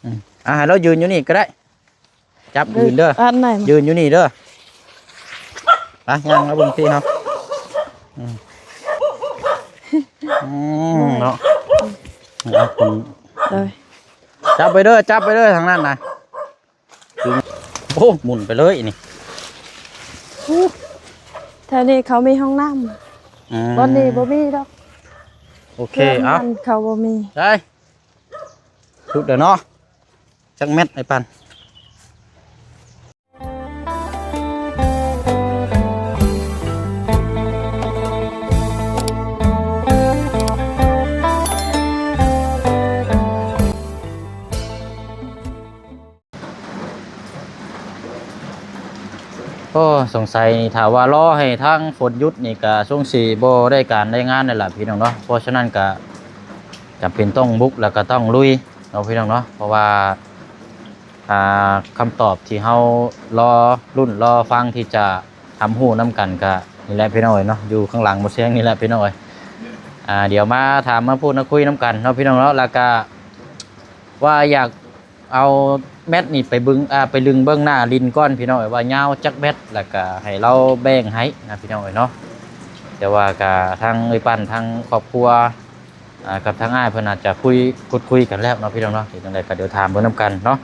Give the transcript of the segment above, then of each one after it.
ອືມ ອ່າ ໃຫ້ລາວຢືນຢູ່ນີ້ກໍໄດ້ ຈັບຢືນເດີ ອັນໃດ ຢືນຢູ່ນີ້ເດີ ໄປ ຍ່າງມາເບິ່ງທີ່ເຮົາ ອືມ ອືມ ເນາະ ເອົາ ໂດຍ ຈັບໄປເດີ ຈັບໄປເດີ ທາງນັ້ນນະ ໂອ້ ໝຸນໄປເລີຍນີ້ ແຖວນີ້ເຂົາມີຫ້ອງນ້ຳ ອືມ ບ່ອນນີ້ບໍ່ມີດອກ ໂອເຄ ເອົາ ເຂົາບໍ່ມີ ໄດ້ ສຸດແລ້ວເນາະ ຈັກແມັດໄອ້ປັນ? ໂອ້ ສົງໄສນີ້ ຖ້າວ່າລໍໃຫ້ທາງຝົນຢຸດນີ້ ກະສົງຊິບໍ່ໄດ້ການໄດ້ງານແລ້ວລະພີ່ນ້ອງເນາະ. ເພາະສະນັ້ນກະຈຳເປັນຕ້ອງບຸກ ແລ້ວກະຕ້ອງລຸຍເນາະພີ່ນ້ອງເນາະ. ເພາະວ່າ ອ່າ ຄຳຕອບທີ່ເຮົາລໍລຸ້ນລໍຟັງທີ່ຈະຮັບຮູ້ນຳກັນກະນີ້ແຫຼະພີ່ນ້ອງເອີຍເນາະ, ຢູ່ຂ້າງຫຼັງບໍ່ແຊງນີ້ແຫຼະພີ່ນ້ອງເອີຍ. ອ່າ ດຽວມາຖາມມາພູດມາຄຸຍນຳກັນເນາະພີ່ນ້ອງເນາະ. ແລ້ວກະວ່າຢາກ ເອົາແມັດນີ້ໄປເບິ່ງ ອ່າ ໄປລຶງເບິ່ງໜ້າດິນກ່ອນພີ່ນ້ອງເອີຍ ວ່າຍາວຈັກແມັດ ແລ້ວກະໃຫ້ລາວແບ່ງໃຫ້ນະພີ່ນ້ອງເອີຍເນາະ. ແຕ່ວ່າກະທາງເອື້ອຍປັ້ນ ທາງຄອບຄົວ ອ່າ ກັບທາງອ້າຍເພິ່ນອາດຈະຄຸຍ ຄຸດຄຸຍກັນແລ້ວເນາະພີ່ນ້ອງເນາະ. ເປັນຈັ່ງໃດກະດຽວຖາມເບິ່ງນຳກັນເນາະ.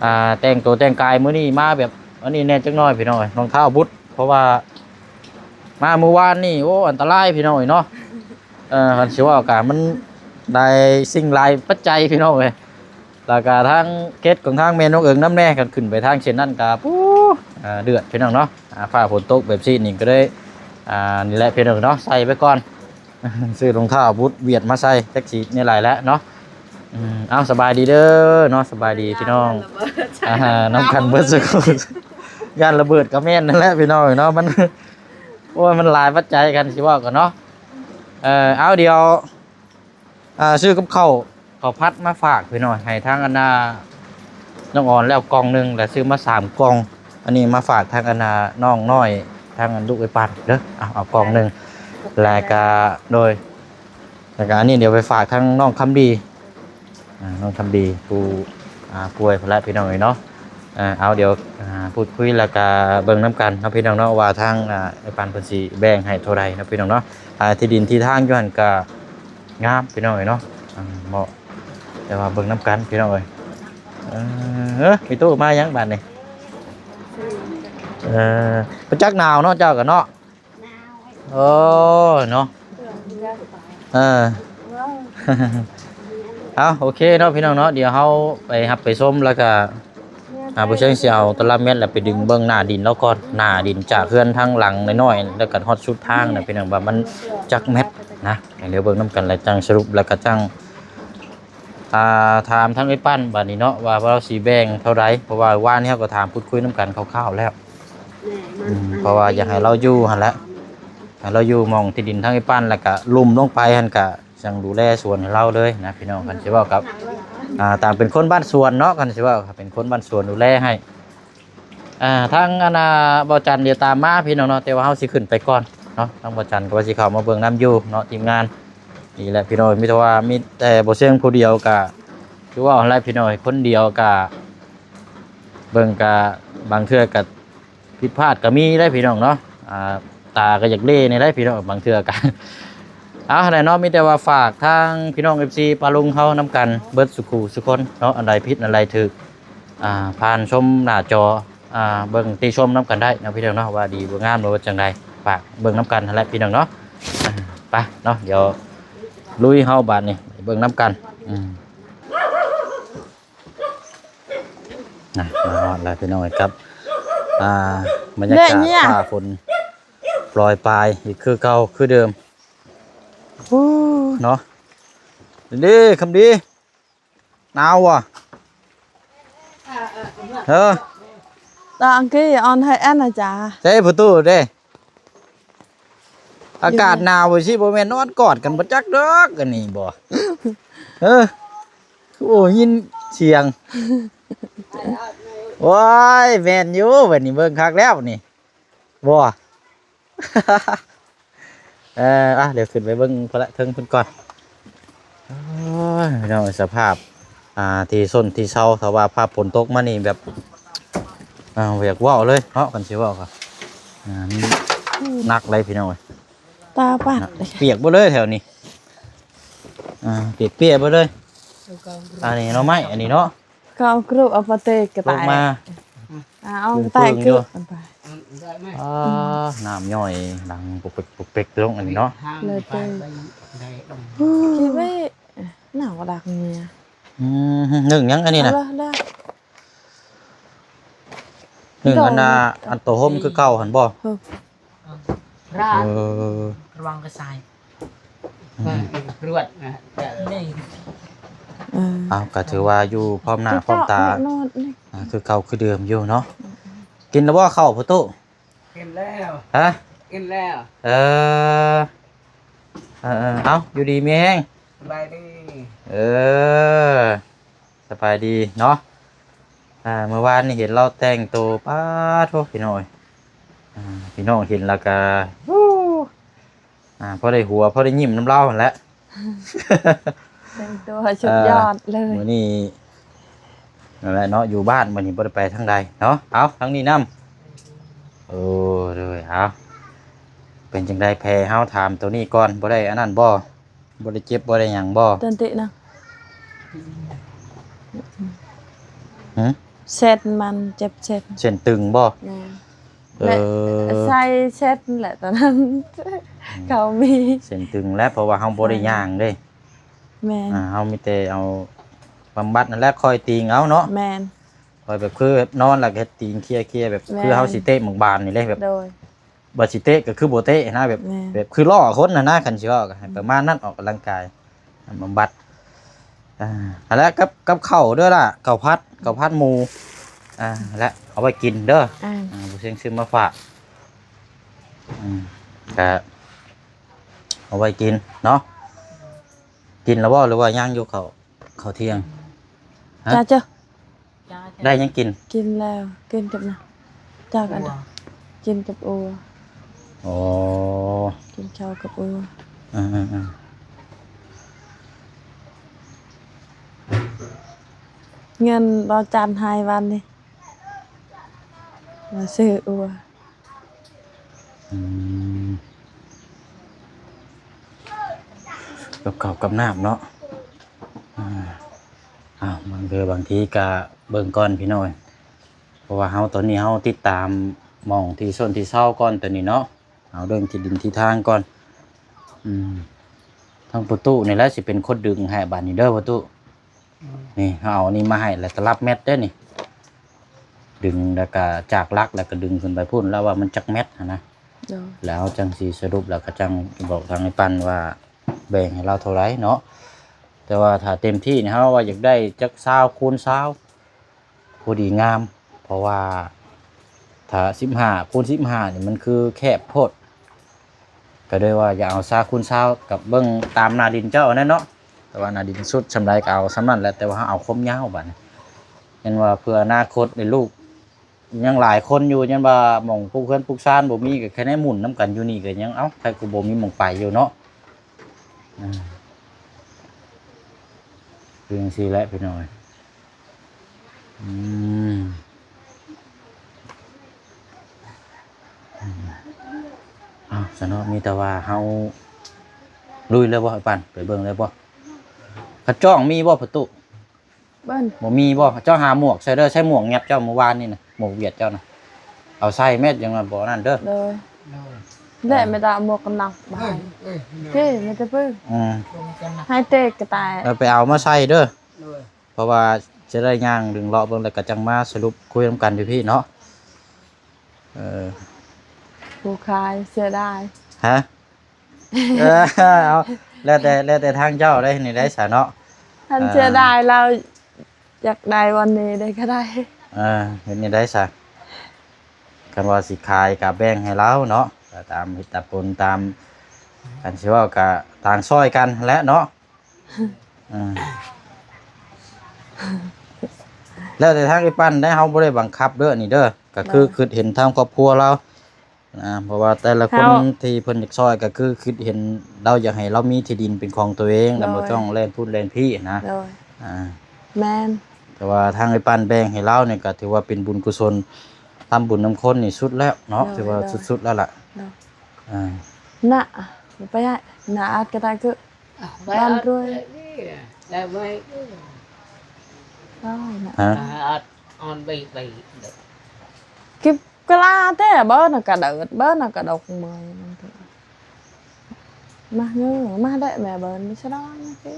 ອ່າ ແຕ່ງໂຕແຕ່ງກາຍມື້ນີ້ມາແບບອັນນີ້ແດ່ຈັກໜ້ອຍພີ່ນ້ອງເອີຍ ຮອງເທົ້າບຸດ ເພາະວ່າມາມື້ວານນີ້ ໂອ້ ອັນຕະລາຍພີ່ນ້ອງເອີຍເນາະ. ເອີ ຄັນຊິເວົ້າກະມັນຫຼາຍສິ່ງຫຼາຍປັດໄຈພີ່ນ້ອງເອີຍ. ແລ້ວກະທາງເຂດຂອງທາງແມ່ນ້ອງເອີງນຳແດ່ ຄັນຂຶ້ນໄປທາງເສັ້ນນັ້ນກະ ປູ ເດືອດພີ່ນ້ອງເນາະ. ອ່າ ຟ້າຝົນຕົກແບບຊີ້ນີ້ກະເລີຍ ອ່າ ນີ້ແຫຼະພີ່ນ້ອງເນາະ ໃສ່ໄວ້ກ່ອນ ຊື້ລອງເທົ້າບຸດຫວຽດມາໃສ່ ຈັກຊິແນວໃດແຫຼະເນາະ. ອືມ ເອົາ ສະບາຍດີເດີເນາະ ສະບາຍດີພີ່ນ້ອງ ອ່າ ນຳກັນເບິດສຸກ ຢ້ານລະເບີດກະແມ່ນນັ້ນແຫຼະພີ່ນ້ອງເນາະ. ມັນ ໂອ້ຍ ມັນຫຼາຍປັດໄຈ ຄັນຊິເວົ້າກັນເນາະ. ເອີ ເອົາ ດຽວ ອ່າ ຊື້ກັບເຂົ້າ ເຂົ້າຜັດມາຝາກພີ່ນ້ອງ ໃຫ້ທາງອັນນ່າ ນ້ອງອອນແລ້ວກ່ອງໜຶ່ງ ແລ້ວຊື້ມາສາມກ່ອງ. ອັນນີ້ມາຝາກທາງອັນນ່າ ນ້ອງນ້ອຍ ທາງອັນລູກເອື້ອຍປັ້ນເດີ. ເອົາ ເອົາກ່ອງໜຶ່ງ ແລ້ວກະ ໂດຍ ແລ້ວກະອັນນີ້ດຽວໄປຝາກທາງນ້ອງຄຳດີ ອ່າ ນ້ອງຄຳດີ ຜູ້ ອ່າ ປ່ວຍພຸ້ນລະພີ່ນ້ອງເອີຍເນາະ. ອ່າ ເອົາ ດຽວ ອ່າ ພູດຄຸຍ ແລ້ວກະເບິ່ງນຳກັນເນາະພີ່ນ້ອງເນາະ ວ່າທາງ ອ່າ ເອື້ອຍປັ້ນເພິ່ນຊິແບ່ງໃຫ້ເທົ່າໃດເນາະພີ່ນ້ອງເນາະ. ອ່າ ທີ່ດິນທີ່ທາງຢູ່ຫັ້ນກະງາມພີ່ນ້ອງເອີຍເນາະ ອ່າ ເໝາະ ແຕ່ວ່າເບິ່ງນຳກັນພີ່ນ້ອງເອີຍ. ເອີ ມີຕູ້ມາຫຍັງບາດນີ້? ເອີ ໄປຈັກໜາວເນາະ ເຈົ້າກະເນາະ. ໂອ້ ເນາະ ເອີ ເອົາ ໂອເຄເນາະພີ່ນ້ອງເນາະ. ດຽວເຮົາໄປຮັບໄປຊົມ ແລ້ວກະ ອ່າ ບໍ່ເຊີງຊິເອົາຕະລາແມັດ ແລ້ວໄປດຶງເບິ່ງໜ້າດິນລາວກ່ອນ ໜ້າດິນຈາກເຮືອນທາງຫຼັງນ້ອຍໆ ແລ້ວກະຮອດສຸດທາງນະພີ່ນ້ອງ ວ່າມັນຈັກແມັດນະ. ດຽວເບິ່ງນຳກັນ ແລ້ວຈັ່ງສະຫຼຸບ ແລ້ວກະຈັ່ງ ອ່າ ຖາມທາງເອື້ອຍປັ້ນບາດນີ້ເນາະ ວ່າລາວຊິແບ່ງເທົ່າໃດ ເພາະວ່າວານນີ້ເຮົາກໍຖາມພູດຄຸຍນຳກັນຄ່າວໆແລ້ວ. ອືມ ເພາະວ່າຢາກໃຫ້ລາວຢູ່ຫັ້ນແຫຼະ ໃຫ້ລາວຢູ່ໝ່ອງທີ່ດິນທາງເອື້ອຍປັ້ນ ແລ້ວກະລຸ່ມລົງໄປຫັ້ນ ກະຈັ່ງດູແລສວນໃຫ້ລາວເລີຍນະພີ່ນ້ອງ. ຄັນຊິເວົ້າກັບ ອ່າ ຕ່າງເປັນຄົນບ້ານສວນເນາະ ຄັນຊິເວົ້າເປັນຄົນບ້ານສວນດູແລໃຫ້. ອ່າ ທາງອັນນ່າ ບ່າວຈັນດຽວຕາມມາພີ່ນ້ອງເນາະ ແຕ່ວ່າເຮົາຊິຂຶ້ນໄປກ່ອນເນາະ. ທາງບ່າວຈັນກະວ່າຊິເຂົ້າມາເບິ່ງນຳຢູ່ເນາະ ທີມງານ. ນີ້ແຫຼະພີ່ນ້ອງ ມີແຕ່ວ່າ ມີແຕ່ບໍ່ເຊີງຜູ້ດຽວກະ ຄືເວົ້າຫັ້ນແຫຼະພີ່ນ້ອງ ຄົນດຽວກະ ເບິ່ງກະ ບາງເທື່ອກະຜິດພາດກະມີໄດ໋ພີ່ນ້ອງເນາະ. ອ່າ ຕາກະຢາກເລແດ່ໄດ໋ພີ່ນ້ອງ ບາງເທື່ອກະ ເອົາ ຫັ້ນແຫຼະເນາະ. ມີແຕ່ວ່າຝາກທາງພີ່ນ້ອງ ເອັຟຊີ ປ້າລຸງເຮົານຳກັນເບິດສຸຂູສຸຄົນເນາະ ອັນໃດຜິດອັນໃດຖືກ ອ່າ ຜ່ານຊົມໜ້າຈໍ ອ່າ ເບິ່ງຕິຊົມນຳກັນໄດ້ເນາະພີ່ນ້ອງເນາະ ວ່າດີບໍ່ງາມຫຼືວ່າຈັ່ງໃດ ຝາກເບິ່ງນຳກັນຫັ້ນແຫຼະພີ່ນ້ອງເນາະ. ອ່າ ໄປເນາະ ດຽວລຸຍເຮົາບາດນີ້ ເບິ່ງນຳກັນ. ອືມ ນະ ມາຮອດແລ້ວພີ່ນ້ອງເອີຍ ກັບ ອ່າ ບັນຍາກາດຟ້າຝົນໂປຣຍປາຍອີກຄືເກົ່າຄືເດີມ. ໂອ້ ເນາະ ເດ້ ຄຳດີ ໜາວບໍ່? ເອີ ຕາອັງກີອອນໃຫ້ແອນອາຈາ ໃສ່ປະຕູເດ້. ອາກາດໜາວຈັ່ງຊີ້ ບໍ່ແມ່ນນອນກອດກັນບໍ່ຈັກດອກ ອັນນີ້ບໍ່? ເອີ ຄືບໍ່ຍິນສຽງ? ໂອ້ຍ ແມ່ນຢູ່ ບັດນີ້ເບິ່ງຄັກແລ້ວນີ້ ບໍ່? ເອີ ອ່ະ ດຽວຂຶ້ນໄປເບິ່ງພຸ້ນລະ ເທິງພຸ້ນກ່ອນ. ໂອ້ຍ ພີ່ນ້ອງ ສະພາບ ອ່າ ທີ່ຊົນທີ່ເຊົາ ຖ້າວ່າຟ້າຝົນຕົກມານີ້ແບບ ອ່າ ບໍ່ຢາກເວົ້າເລີຍເນາະ ຄັນຊິເວົ້າກໍ ອ່າ ມັນໜັກເລີຍພີ່ນ້ອງເອີຍ ຕາປາດ ນະ ປຽກເບິດເລີຍແຖວນີ້ ອ່າ ປຽກເປຍເບິດເລີຍ ອັນນີ້ໜໍ່ໄມ້ ອັນນີ້ເນາະ ເຂົາເອົາກຣູບເອົາປາເຕກກະຕ່າຍ ມາ ອ່າ ເອົາກະຕ່າຍກຣູບ ອ່າ ນ້ຳຍ້ອຍດັງປຸກເປັກປຸກເປັກ ພີ່ນ້ອງ ອັນນີ້ເນາະ ເລີຍເຕີ ຄິດໄວ້ ໜາວກວ່າດັກເມຍ ອືມ ໜຶ້ງຫຍັງອັນນີ້ນະ ເອົາລະ ໜຶ້ງອັນນ່າ ອັນໂຕຮົ່ມຄືເກົ່າຫັ້ນບໍ່ ເອີ ເອີ ລະວັງກະຊາຍ ອືມ ກວດນະ ເອີ ເອົາ ກໍຖືວ່າຢູ່ພ້ອມໜ້າພ້ອມຕາ ອ່າ ຄືເກົ່າຄືເດີມຢູ່ເນາະ ກິນແລ້ວບໍ່ເຂົ້າພໍ່ຕູ້? ກິນແລ້ວ ຮະ? ກິນແລ້ວ ເອີ ເອີ ເອີ ເອົາ ຢູ່ດີມີແຮງ ສະບາຍດີ ເອີ ສະບາຍດີເນາະ ອ່າ ມື້ວານນີ້ເຫັນລາວແຕ່ງໂຕ ປາດໂທ້ ພີ່ນ້ອງເອີຍ ອ່າ ພີ່ນ້ອງເຫັນແລ້ວກະ ຮູ້ ອ່າ ພໍໄດ້ຫົວ ພໍໄດ້ຍິ້ມນຳລາວຫັ້ນແຫຼະ ແຕ່ງຕົວສຸດຍອດເລີຍ ມື້ນີ້ ນັ້ນແຫຼະເນາະ ຢູ່ບ້ານມື້ນີ້ບໍ່ໄດ້ໄປທາງໃດເນາະ ເອົາ ທາງນີ້ນຳ ໂອ້ ໂດຍ ເອົາ ເປັນຈັ່ງໃດແຜເຮົາ ຖາມໂຕນີ້ກ່ອນ ບໍ່ໄດ້ອັນນັ້ນບໍ່? ບໍ່ໄດ້ເຈັບບໍ່ໄດ້ຫຍັງບໍ່? ເຕືອນຕິນະ ຫື? ເສັ້ນມັນເຈັບເສັ້ນ ເສັ້ນຕຶງບໍ່? ແມ່ນ ເອີ ແລະ ໃສ່ເສັ້ນແຫຼະຕອນນັ້ນ ອືມ ເຂົາມີ ເສັ້ນຕຶງແຫຼະ ເພາະວ່າເຮົາບໍ່ໄດ້ຍ່າງເດ້ ແມ່ນ ອ່າ ເຮົາມີແຕ່ເອົາບຳບັດນັ້ນແຫຼະ ຄ່ອຍຕີງເອົາເນາະ ແມ່ນ ຄ່ອຍແບບ ຄືແບບນອນແລ້ວກໍເຮັດຕີງເຄຍໆ ແບບ ແມ່ນ ຄືເຮົາຊິເຕະໝາກບານນີ້ເດ້ ແບບ ໂດຍ ວ່າຊິເຕະກໍຄືບໍ່ເຕະນະ ແບບ ແມ່ນ ແບບຄືລໍ້ຄົນຫັ້ນນະ ຄັນຊິເວົ້າກໍໃຫ້ປະມານນັ້ນ ອອກກຳລັງກາຍ ບຳບັດ ອ່າ ຫັ້ນແຫຼະ ກັບ ກັບເຂົ້າເດີລະ ເຂົ້າຜັດ ເຂົ້າຜັດໝູ ອ່າ ແລະ ເອົາໄວ້ກິນເດີ ອ່າ ອ່າ ບໍ່ເຊງຊື້ມາຝາກ ອືມ ກະເອົາໄວ້ກິນເນາະ ກິນແລ້ວບໍ່ ຫຼືວ່າຍັງຢູ່ເຂົ້າ ເຂົ້າທ່ຽງ? ຮະ? ຈ້າເຈົ້າ ໄດ້ຫຍັງກິນ? ກິນແລ້ວ ກິນກັບນະ ຈາກອັນ ອັ່ວ ກິນກັບອົ່ວ ອໍ ກິນເຂົ້າກັບອົ່ວ ອືມໆໆ ເງິນບໍ່ຈັນໃຫ້ວັນນີ້ ມາຊື້ອົ່ວ ອືມ ກັບເຂົ້າກັບນ້ຳເນາະ ອ່າ ອ້າວ ບາງເທື່ອບາງທີກະເບິ່ງກ່ອນພີ່ນ້ອງ ເພາະວ່າເຮົາ ຕອນນີ້ເຮົາຕິດຕາມໝ່ອງທີ່ຊົນທີ່ເຊົາກ່ອນ ຕອນນີ້ເນາະ ເອົາເລື່ອງທີ່ດິນທີ່ທາງກ່ອນ ອືມ ທາງປະຕູນີ້ແຫຼະຊິເປັນຄົນດຶງໃຫ້ບາດນີ້ເດີປະຕູ ອືມ ນີ້ເຮົາເອົານີ້ມາໃຫ້ ແລ້ວຕະລັບແມັດເດ້ນີ້ ດຶງແລ້ວກະຈາກຫຼັກ ແລ້ວກະດຶງຂຶ້ນໄປພຸ້ນ ແລ້ວວ່າມັນຈັກແມັດຫັ້ນນະ ໂດຍ ແລ້ວເຮົາຈັ່ງຊິສະຫຼຸບ ແລ້ວກະຈັ່ງບອກທາງອ້າຍປັ້ນວ່າແບ່ງໃຫ້ລາວເທົ່າໃດເນາະ ແຕ່ວ່າຖ້າເຕັມທີ່ນີ້ເຮົາວ່າຢາກໄດ້ຈັກຊາວຄູນຊາວ ພໍດີງາມ ເພາະວ່າຖ້າສິບຫ້າຄູນສິບຫ້ານີ້ມັນຄືແຄບໂພດ ກໍເລີຍວ່າຢາກເອົາຊາວຄູນຊາວ ກັບເບິ່ງຕາມໜ້າດິນເຈົ້ານັ້ນເນາະ ແຕ່ວ່າໜ້າດິນສຸດສ່ຳໃດກໍເອົາສ່ຳນັ້ນແຫຼະ ແຕ່ວ່າເຮົາເອົາຄວາມຍາວບາດນີ້ ເຫັນວ່າເພື່ອອະນາຄົດໃຫ້ລູກ ຍັງຫຼາຍຄົນຢູ່ ຍັງວ່າໝ່ອງປູກເຮືອນປູກຊານບໍ່ມີ ກໍແຄ່ໄດ້ໝູນນຳກັນຢູ່ນີ້ ກໍຍັງ ເອົ້າ ໃຜກໍບໍ່ມີໝ່ອງໄປຢູ່ເນາະ ອືມ ຄືຈັ່ງຊີ້ແຫຼະພີ່ນ້ອງ ອືມ ອືມ ເອົ້າ ຊັ້ນເນາະ ມີແຕ່ວ່າເຮົາລຸຍເລີຍບໍ່ ອ້າຍປັ້ນ ໄປເບິ່ງເລີຍບໍ່? ຂະຈ້ອງມີບໍ່ ປະຕູ? ເບິ່ງ ບໍ່ມີບໍ່? ເຈົ້າຫາໝວກໃສ່ເດີ ໃສ່ໝວກຫຍັບເຈົ້າມື້ວານນີ້ນະ ໝວກຫວຽດເຈົ້ານະ ເອົາໃສ່ແມັດ ຈັ່ງວ່າບໍ່ນັ້ນເດີ ໂດຍ ໂດຍ ແລະ ແມ່ນຕາໝວກກັນນັກບາຍ ເອີ ເອີ ເດ້ ແມ່ນຕາປຶ້ງ ອືມ ໃຫ້ເຕະກະຕ່າຍ ເອີ ໄປເອົາມາໃສ່ເດີ ໂດຍ ເພາະວ່າຈະໄດ້ຍ່າງດຶງເລາະເບິ່ງ ແລ້ວກໍຈັ່ງມາສະຫຼຸບຄຸຍນຳກັນຢູ່ພີ້ເນາະ ເອີ ຜູ້ຂາຍເສຍດາຍ ຮະ? ເອີ ເອົາ ແລ້ວແຕ່ ແລ້ວແຕ່ທາງເຈົ້າໄດ້ນີ້ໄດ້ສາເນາະ ຄັນເສຍດາຍລາວຢາກໄດ້ວັນນີ້ໄດ້ກໍໄດ້ ເອີ ເຮັດນີ້ໄດ້ສາ ຄັນວ່າຊິຂາຍກໍແບ່ງໃຫ້ລາວເນາະ ກໍຕາມເຫດຕາຜົນ ຕາມ ຄັນຊິເວົ້າກໍຕ່າງຊ່ອຍກັນຫັ້ນແຫຼະເນາະ ອ່າ ແລ້ວແຕ່ທາງອ້າຍປັ້ນໄດ໋ ເຮົາບໍ່ໄດ້ບັງຄັບເດີ ອັນນີ້ເດີ ກໍຄື ໂດຍ ຄິດເຫັນທາງຄອບຄົວລາວ ອ່າ ເພາະວ່າແຕ່ລະຄົນ ເຮົາ ທີ່ເພິ່ນຢາກຊ່ອຍ ກໍຄືຄິດເຫັນລາວຢາກໃຫ້ລາວມີທີ່ດິນເປັນຂອງຕົວເອງ ໂດຍ ແລ້ວບໍ່ຕ້ອງແລ່ນພຸ້ນແລ່ນພີ້ນະ ໂດຍ ອ່າ ແມ່ນ ແຕ່ວ່າທາງອ້າຍປັນແບ່ງໃຫ້ລາວນີ້ກໍຖືວ່າເປັນບຸນກຸສົນ ທຳບຸນນຳຄົນນີ້ສຸດແລ້ວເນາະ ໂດຍ ຖືວ່າ ໂດຍ ສຸດໆແລ້ວລະ ໂດຍ ອ່າ ນະ ໄປໃຫ້ ນະ ອາດກໍໄດ້ຄື ບ້ານດ້ວຍ ໄດ້ໄວ້ ໂອ້ຍ ນະ ຮະ ອາດ ອອນໄປ ໄປ ກິບກະລາແທ້ ເບິ່ນນະກະເດີດ ເບິ່ນນະກະດົກເມື່ອຍ ມາເງີ ມາແດ່ແມ່ ເບິ່ນມີສະດອນ ມາຊິ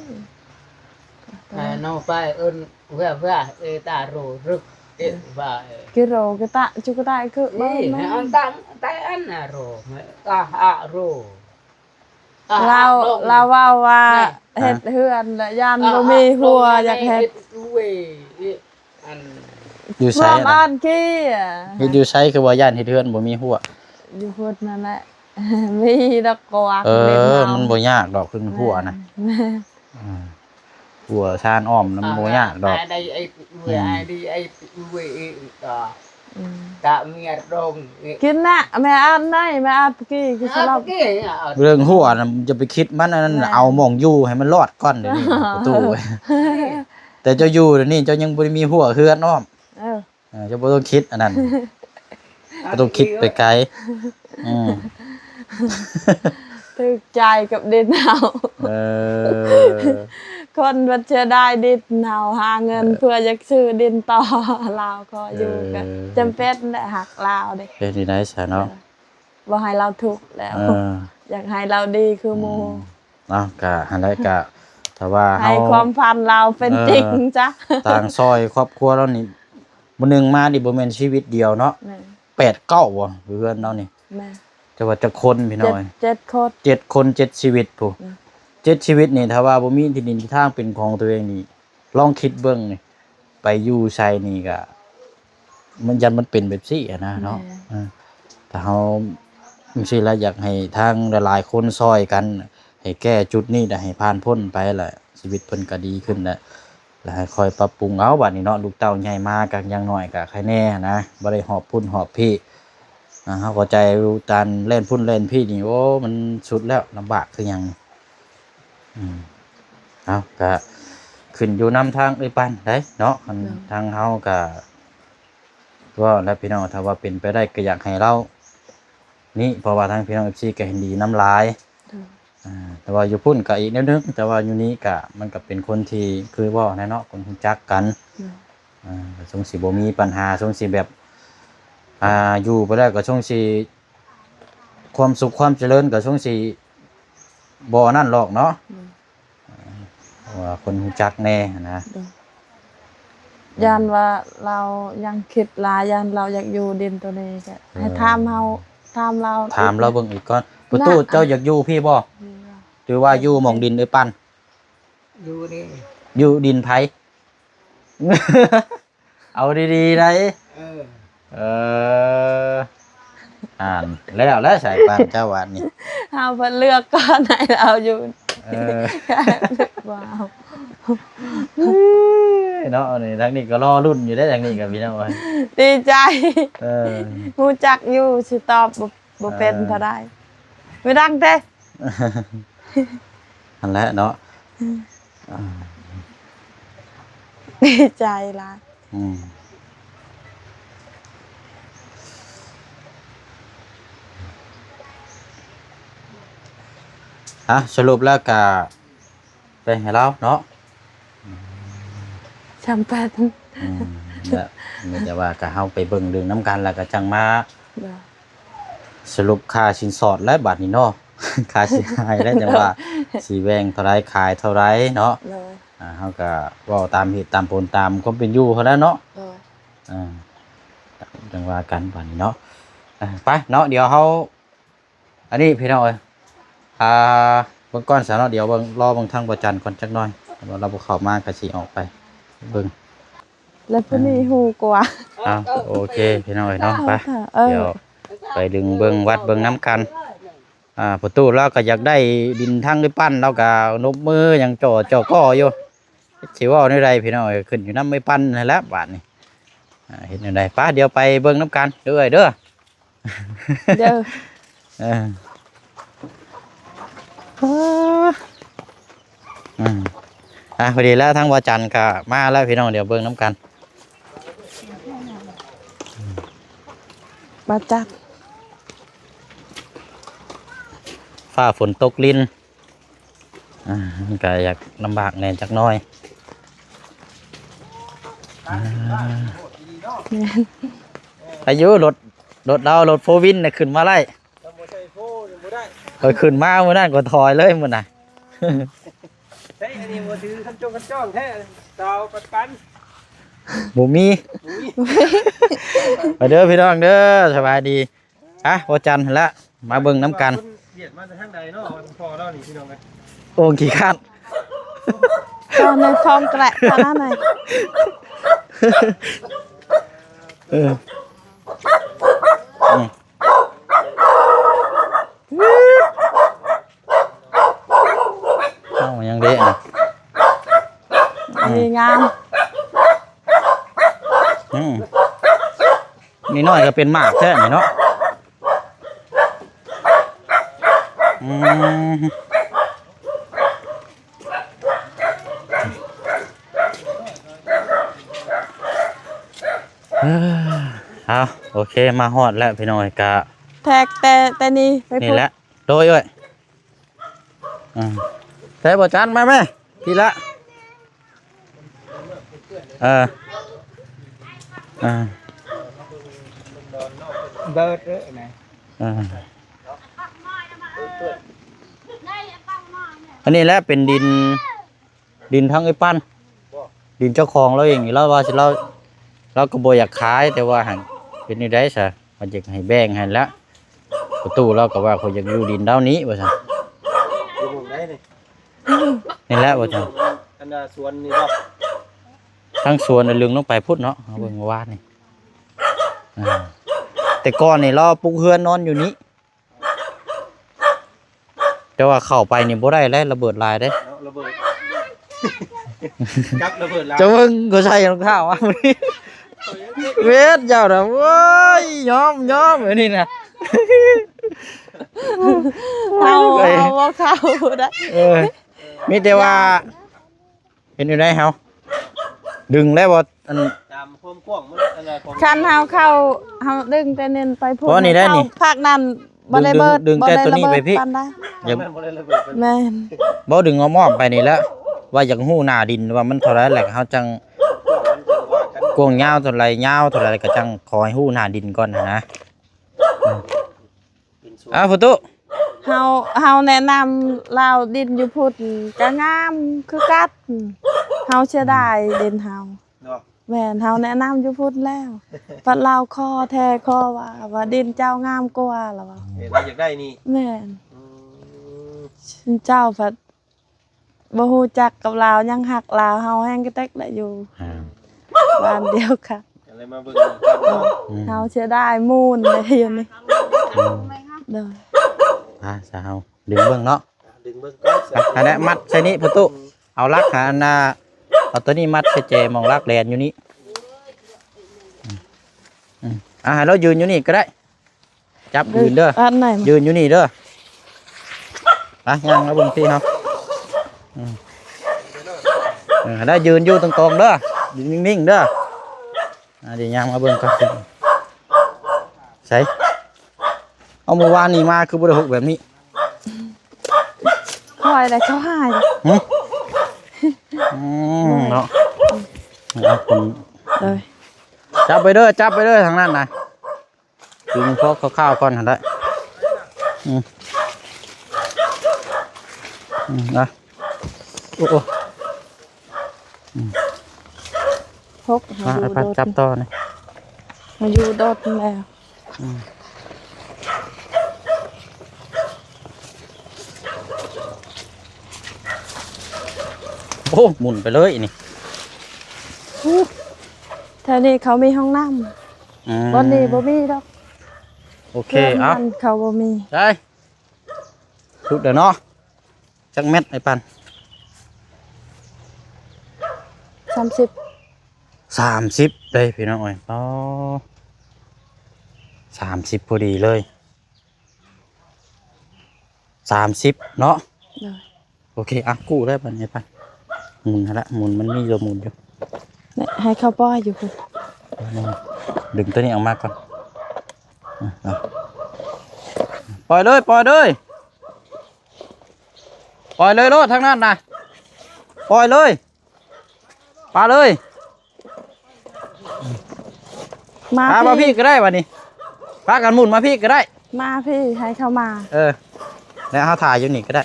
ອາ ນ້ອງໄປເອີ້ນ Wah, wah, e ta ro, ruk, e, wah, e. Ki ro, ki ta, cu ki ta, ki, e, bang, bang. An tam, tai an a ro, me, ka ha ro. A, ລາວ ອາ ລາວເວົ້າວ່າ ແມ່ ເຮັດເຮືອນລະຢ້ານ ອາ ບໍ່ມີຫົວ ອາ ຢາກເຮັດ ເຮັດເວ ເຮັດອັນ ຢູ່ໃສ ລວມ ນະ ບ້ານກີ້ ເຮັດຢູ່ໃສ ຄືວ່າຢ້ານເຮັດເຮືອນບໍ່ມີຫົວ ຢູ່ພຸ້ນນັ້ນແຫຼະ ມີດອກກວາງ ເອີ ເຫຼັ້ນເຮົາ ມັນບໍ່ຍາກດອກ ຄືຫົວນະ ແມ່ນ ອືມ ຫົວຊານອ້ອມນຳບໍ່ຍາກດອກ ອາ ໄດ້ໄອ້ ອືມ ໄອ້ ໄອ້ ອືມ ກະເມຍລົງ ກິນນະ ແມ່ອາດໄດ້ ແມ່ອາດກີ້ ກິນສະຫຼັບ ອາ ກິນ ເລື່ອງຫົວນະ ຢ່າໄປຄິດມັນ ອັນນັ້ນ ແມ່ນ ເອົາໝ່ອງຢູ່ໃຫ້ມັນລອດກ່ອນ ດຽວນີ້ປະຕູ ແຕ່ເຈົ້າຢູ່ດຽວນີ້ ເຈົ້າຍັງບໍ່ໄດ້ມີຫົວເຮືອນອ້ອມ ເອີ ເອີ ເຈົ້າບໍ່ຕ້ອງຄິດອັນນັ້ນ ບໍ່ຕ້ອງຄິດໄປໄກ ອືມ ຖືກໃຈກັບດິນເຮົາ ເອີ ຄົນມັນເສຍດາຍດິນເຮົາ ຫາເງິນ ເອີ ເພື່ອຢາກຊື້ດິນຕໍ່ລາວ ຂໍຢູ່ ເອີ ກໍຈຳເປັນແຫຼະ ຮັກລາວເດ້ ເຮັດຈັ່ງໃດຊະເນາະ ເອີ ບໍ່ໃຫ້ລາວທຸກແລ້ວ ເອີ ຢາກໃຫ້ລາວດີຄືໝູ່ ອືມ ເນາະ ກະຫັ້ນແຫຼະ ກະຖ້າວ່າເຮົາ ໃຫ້ຄວາມຝັນລາວເປັນຈິງຊະ ເອີ ຕ່າງຊ່ອຍຄອບຄົວລາວນີ້ ມື້ໜຶ່ງມານີ້ບໍ່ແມ່ນຊີວິດດຽວເນາະ ແມ່ນ ແປດເກົ້າບໍ່ ຢູ່ເຮືອນລາວນີ້ ແມ່ນ ແຕ່ວ່າຈັກຄົນພີ່ນ້ອງ ເຈັດ ເຈັດຄົນ ເຈັດຄົນ ເຈັດຊີວິດພຸ້ນ ອືມ ເຈັດຊີວິດນີ້ ຖ້າວ່າບໍ່ມີທີ່ດິນທີ່ທາງເປັນຂອງຕົວເອງນີ້ ລອງຄິດເບິ່ງນີ້ ໄປຢູ່ໃສນີ້ກະ ມັນ ຢ້ານມັນເປັນແບບຊີ້ຫັ້ນນະເນາະ ແມ່ນ ເອີ ຖ້າເຮົາ ຈັ່ງຊີ້ລະ ຢາກໃຫ້ທາງຫຼາຍໆຄົນຊ່ອຍກັນ ໃຫ້ແກ້ຈຸດນີ້ ແລະ ໃຫ້ຜ່ານພົ້ນໄປ ແລະ ຊີວິດເພິ່ນກໍດີຂຶ້ນ ແລະ ແລະ ໃຫ້ຄ່ອຍປັບປຸງເອົາ ບາດນີ້ເນາະ ລູກເຕົ້າໃຫຍ່ມາກໍຢ່າງໜ້ອຍກໍໃຄແດ່ນະ ບໍ່ໄດ້ຫອບພຸ້ນຫອບພີ້ ອາ ເຮົາເຂົ້າໃຈຢູ່ ການແລ່ນພຸ້ນແລ່ນພີ້ນີ້ ໂອ້ ມັນສຸດແລ້ວ ລຳບາກຄືຫຍັງ ອືມ ເອົາ ກະຂຶ້ນຢູ່ນຳທາງເອື້ອຍປັນໄດ໋ເນາະ ອັນ ໂດຍ ທາງເຮົາກະ ເວົ້າແລ້ວພີ່ນ້ອງ ຖ້າວ່າເປັນໄປໄດ້ກໍຢາກໃຫ້ລາວນີ້ ເພາະວ່າທາງພີ່ນ້ອງເອັຟຊີກໍເຫັນດີນຳຫຼາຍ ໂດຍ ອ່າ ແຕ່ວ່າຢູ່ພຸ້ນກໍອີກແນວໜຶ່ງ ແຕ່ວ່າຢູ່ນີ້ກໍ ມັນກໍເປັນຄົນທີ່ຄືເວົ້າແຫຼະເນາະ ຄົນຮູ້ຈັກກັນ ໂດຍ ອ່າ ກໍຊົງຊິບໍ່ມີປັນຫາ ຊົງຊິແບບ ອ່າ ຢູ່ໄປແລ້ວກໍຊົງຊິ ຄວາມສຸກຄວາມຈະເລີນກໍຊົງຊິບໍ່ນັ້ນຫຼອກເນາະ ໂດຍ ອ່າ ເພາະວ່າຄົນຮູ້ຈັກແດ່ນະ ໂດຍ ຢ້ານວ່າລາວຍັງຄິດຫຼາຍ ຢ້ານລາວຢາກຢູ່ດິນໂຕນີ້ ກໍໃຫ້ ເອີ ຖາມເຮົາ ຖາມລາວ ຖາມລາວເບິ່ງອີກກ່ອນ ປະຕູ ນະ ເຈົ້າຢາກຢູ່ພີ້ບໍ່? ຫຼືວ່າຢູ່ໝ່ອງດິນເອື້ອຍປັນ? ຢູ່ນີ້ ຢູ່ດິນໃຜ? ເອົາດີໆໄດ໋ ເອີ ເອີ ອ່ານແລ້ວແຫຼະ ສາຍປານເຈົ້າບາດນີ້ ເຮົາເພິ່ນເລືອກກ່ອນໃຫ້ລາວຢູ່ ເອີ ບໍ່ເອົາ ເນາະ ນີ້ທາງນີ້ກໍລໍລຸ້ນຢູ່ເດ້ ທາງນີ້ກໍພີ່ນ້ອງເອີຍ ດີໃຈ ເອີ ຮູ້ຈັກຢູ່ ຊິຕອບບໍ່ ບໍ່ເປັນ ເອີ ເທົ່າໃດ ບໍ່ດັງເດ້ ຫັ້ນແຫຼະເນາະ ອືມ ອ່າ ດີໃຈຫຼາຍ ອືມ ອ່ະ ສະຫຼຸບແລ້ວກະ ແບ່ງໃຫ້ລາວເນາະ ຈຳເປັນ ອືມ ແລ້ວມີແຕ່ວ່າກໍເຮົາໄປເບິ່ງເລື່ອງນຳກັນ ແລ້ວກໍຈັ່ງມາ ໂດຍ ສະຫຼຸບຄ່າສິນສອດແລ້ວບາດນີ້ເນາະ ຄ່າເສຍຫາຍແລ້ວ ຈັ່ງວ່າຊິແບ່ງເທົ່າໃດ ຂາຍເທົ່າໃດເນາະ ໂດຍ ອ່າ ເຮົາກໍເວົ້າຕາມເຫດຕາມຜົນ ຕາມຄວາມເປັນຢູ່ເທົ່ານັ້ນເນາະ ໂດຍ ອ່າ ຈັ່ງວ່າກັນບາດນີ້ເນາະ ອ່າ ໄປເນາະ ດຽວເຮົາ ອັນນີ້ພີ່ນ້ອງເອີຍ ອ່າ ເບິ່ງກ່ອນຊະເນາະ ດຽວເບິ່ງ ລໍເບິ່ງທາງບໍ່ຈັນກ່ອນຈັກໜ່ອຍ ວ່າລາວບໍ່ເຂົ້າມາກໍຊິອອກໄປເບິ່ງ ແລ້ວຜູ້ນີ້ ເອີ ຮູ້ກວ່າ ເອົາ ໂອເຄພີ່ນ້ອງເອີຍເນາະ ໄປ ເອີ ດຽວໄປດຶງເບິ່ງວັດເບິ່ງນຳກັນ ອ່າ ປະຕູລາວກໍຢາກໄດ້ດິນທາງໄດ້ປັ້ນ ລາວກໍນົບມືຫຍັງຈໍ່ ຈໍ່ກໍຢູ່ ຊິເວົ້າແນວໃດພີ່ນ້ອງເອີຍ ຂຶ້ນຢູ່ນຳໄອ້ປັນຫັ້ນແຫຼະບາດນີ້ ອ່າ ເຮັດແນວໃດ ໄປ ດຽວໄປເບິ່ງນຳກັນເດີ ເດີ ເດີ ເອີ ອືມ ອືມ ອ່ະ ພໍດີແລ້ວ ທາງບໍ່ຈັນກໍມາແລ້ວພີ່ນ້ອງ ດຽວເບິ່ງນຳກັນ. ບໍ່ຈັນ ຟ້າຝົນຕົກລິນ ອ່າ ມັນກໍຢາກລຳບາກແດ່ຈັກໜ້ອຍ. ອ່າ ແມ່ນ ອາຍຸ ລົດ ລົດລາວ ລົດໂຟວິນນະ ຂຶ້ນມາໄດ້. ຂ້ອຍຂຶ້ນມາມື້ນັ້ນ ຂ້ອຍຖອຍເລີຍມື້ນະ. ໃຊ້ອັນນີ້ບໍ່ຖືຄັນຈົງຄັນຈ້ອງແທ້ ສາວປັນໆ ບໍ່ມີ ບໍ່ມີ. ມາເດີພີ່ນ້ອງເດີ ສະບາຍດີ. ອ່ະ ບໍ່ຈັນຫັ້ນລະ ມາເບິ່ງນຳກັນ. ເວຍດມາແຕ່ທາງໃດເນາະ ພໍ່ລາວນີ້ພີ່ນ້ອງເອີຍ. ໂອ້ ຂີ້ຄ້ານ ຕອນໃນທ້ອງແກະຕອນນັ້ນນະ. ເອີ ອືມ. ເອົາຫຍັງເດ້ ອັນນີ້ງາມ. ອືມ ນີ້ນ້ອຍກໍເປັນໝາກແທ້ນີ້ເນາະ. ອືມ ເອີ ເອົາ ໂອເຄ ມາຮອດແລ້ວພີ່ນ້ອງເອີຍ ກະແທກແຕ່ ແຕ່ນີ້ໄປພຸ້ນ ນີ້ແຫຼະ. ໂດຍເອີຍ ອືມ ໃສ່ບໍ່ຈັນ ມາແມ່ ພີ້ລະ ເອີ ເອີ ເບີດເອີນະ ເອີ ອັນນີ້ແຫຼະເປັນດິນ ດິນທາງເອື້ອຍປັນ ດິນເຈົ້າຂອງລາວເອງ. ລາວວ່າຊິ ລາວ ລາວກໍບໍ່ຢາກຂາຍ ແຕ່ວ່າຫັ້ນເປັນແນວໃດຊະ ວ່າຢາກໃຫ້ແບ່ງຫັ້ນລະ. ປະຕູລາວກໍວ່າ ຂ້ອຍຢາກຢູ່ດິນດາວນີ້ວ່າຊັ້ນ. ຢູ່ໝ່ອງໃດນີ້? ນີ້ແຫຼະວ່າຊັ້ນ. ອັນນ່າສວນນີ້ບໍ່? ທາງສວນນະ ລຶງລົງໄປພຸ້ນເນາະ ເຮົາເບິ່ງເມື່ອວານນີ້. ອ່າ ແຕ່ກ່ອນນີ້ລາວປຸກເຮືອນນອນຢູ່ນີ້. ແຕ່ວ່າເຂົ້າໄປນີ້ບໍ່ໄດ້ແລ້ວ ລະເບີດຫຼາຍເດ້. ເນາະ ລະເບີດ ກັບລະເບີດຫຼາຍ. ເຈົ້າເບິ່ງ ກໍໃສ່ລອງເທ້າມາ ເວດເຈົ້ານະ ໂອ້ຍ ຍອມ ຍອມ ອັນນີ້ນະ. ເຮົາ ເຮົາບໍ່ເຂົ້າໄດ້. ເອີ ມີແຕ່ວ່າ ເຮັດແນວໃດເຮົາ ດຶງແລ້ວບໍ່? ອັນ ຕາມຄວາມກວ້າງມັນ ອັນໃດ ຄັນເຮົາເຂົ້າ ເຮົາດຶງແຕ່ນັ້ນໄປພຸ້ນ ເຂົ້າພາກນັ້ນບໍ່ໄດ້ເບີດ ດຶງແຕ່ຕົວນີ້ໄປພີ້ ບໍ່ໄດ້ລະເບີດປານໃດ. ຍັງບໍ່ໄດ້ລະເບີດ ແມ່ນ ບໍ່ ດຶງອ້ອມໆໄປນີ້ແຫຼະ ວ່າຢາກຮູ້ໜ້າດິນວ່າມັນເທົ່າໃດ ແລ້ວເຮົາຈັ່ງກວ້າງຍາວເທົ່າໃດ ຍາວເທົ່າໃດ ແລ້ວກໍຈັ່ງຂໍໃຫ້ຮູ້ໜ້າດິນກ່ອນຫັ້ນນະ. ເປັນສວນ ອ້າວ ພຸດຕຸ ເຮົາ ເຮົາແນະນຳລາວ ດິນຢູ່ພຸ້ນກະງາມຄືກັນ. ເຮົາເສຍດາຍດິນເຮົາເນາະ. ແມ່ນ ເຮົາແນະນຳຢູ່ພຸ້ນແລ້ວ ພັດລາວຂໍແທ້ຂໍວ່າ ວ່າດິນເຈົ້າງາມກວ່າລະວ່າ. ເອີ ລາວຢາກໄດ້ນີ້. ແມ່ນ ອືມ ເຈົ້າພັດ ບໍ່ຮູ້ຈັກກັບລາວ ຍັງຮັກລາວ ເຮົາແຮງກະແຕັກໄດ້ຢູ່ ອ່າ ບ້ານດຽວກັນ ກໍເລີຍມາເບິ່ງນຳກັນເນາະ. ອືມ ເຮົາເສຍດາຍມູນເດ້ຢູ່ນີ້. ອືມ ໂດຍ ອ່າ ຊະ ເຮົາດຶງເບິ່ງເນາະ ດຶງເບິ່ງກ່ອນ. ອັນນັ້ນມັດໃສ່ນີ້ພຸ້ນຕຸ ເອົາຫຼັກຫັ້ນນະ ເອົາຕົວນີ້ມັດໃສ່ແຈໝ່ອງຫຼັກແລນຢູ່ນີ້. ອືມ ອືມ ອ່າ ໃຫ້ລາວຢືນຢູ່ນີ້ກໍໄດ້. ຈັບຢືນເດີ ອັນໃດ ຢືນຢູ່ນີ້ເດີ. ໄປ ຍ່າງມາເບິ່ງທີ່ເຮົາ ອືມ ເອີ ໄດ້ ຢືນຢູ່ຕົງໆເດີ ຢືນນິ່ງໆເດີ. ອ່າ ດຽວຍ່າງມາເບິ່ງກ່ອນ ໃສ ເອົາ ມື້ວານນີ້ມາຄືບໍ່ໄດ້ຫົກແບບນີ້. ຄ່ອຍໄດ້ເຂົ້າຫາຢູ່ ຫຶ? ອືມ ເນາະ ເອົາຄົນ ເອີຍ ຈັບໄປເດີ ຈັບໄປເດີ ທາງນັ້ນນະ. ດຶງພໍຄ່າວໆກ່ອນຫັ້ນແຫຼະ ອືມ ອືມ ນະ ໂອ້ ໂອ້ ອືມ ຫົກ ມາ ໃຫ້ ໄອ້ປັນຈັບຕໍ່ນີ້ ມາຢູ່ໂດດແລ້ວ ອືມ ໂອ້ ໝຸນໄປເລີຍນີ້ ແຖວນີ້ເຂົາມີຫ້ອງນ້ຳ. ອືມ ບ່ອນນີ້ບໍ່ມີດອກ ໂອເຄ ເອົາ ເຂົາບໍ່ມີ ໄດ້ ສຸດແລ້ວເນາະ. ຈັກແມັດໄອ້ປັນ? ສາມສິບ ສາມສິບເດ້ພີ່ນ້ອງເອີຍ ອໍ ສາມສິບພໍດີເລີຍ ສາມສິບເນາະ. ໂດຍ ໂອເຄ ອ່ະ ກູ້ໄດ້ບັດນີ້ໄອ້ປັນ ໝູນຫັ້ນລະ ໝູນ ມັນມີໂລໝູນຢູ່. ນີ້ ໃຫ້ເຂົາປ່ອຍຢູ່ພຸ້ນ. ດຶງຕົວນີ້ອອກມາກ່ອນ. ອ່ະ ອ່ະ ປ່ອຍເລີຍ ປ່ອຍເລີຍ ປ່ອຍເລີຍໂລດ ທາງນັ້ນນະ ປ່ອຍເລີຍ ປາເລີຍ. ມາ ພາມາ ພີ້ ພີ້ກໍໄດ້ບັດນີ້ ພາກັນໝູນມາພີ້ກໍໄດ້. ມາພີ້ ໃຫ້ເຂົາມາ. ເອີ ແລ້ວເຮົາຖ່າຍຢູ່ນີ້ກໍໄດ້.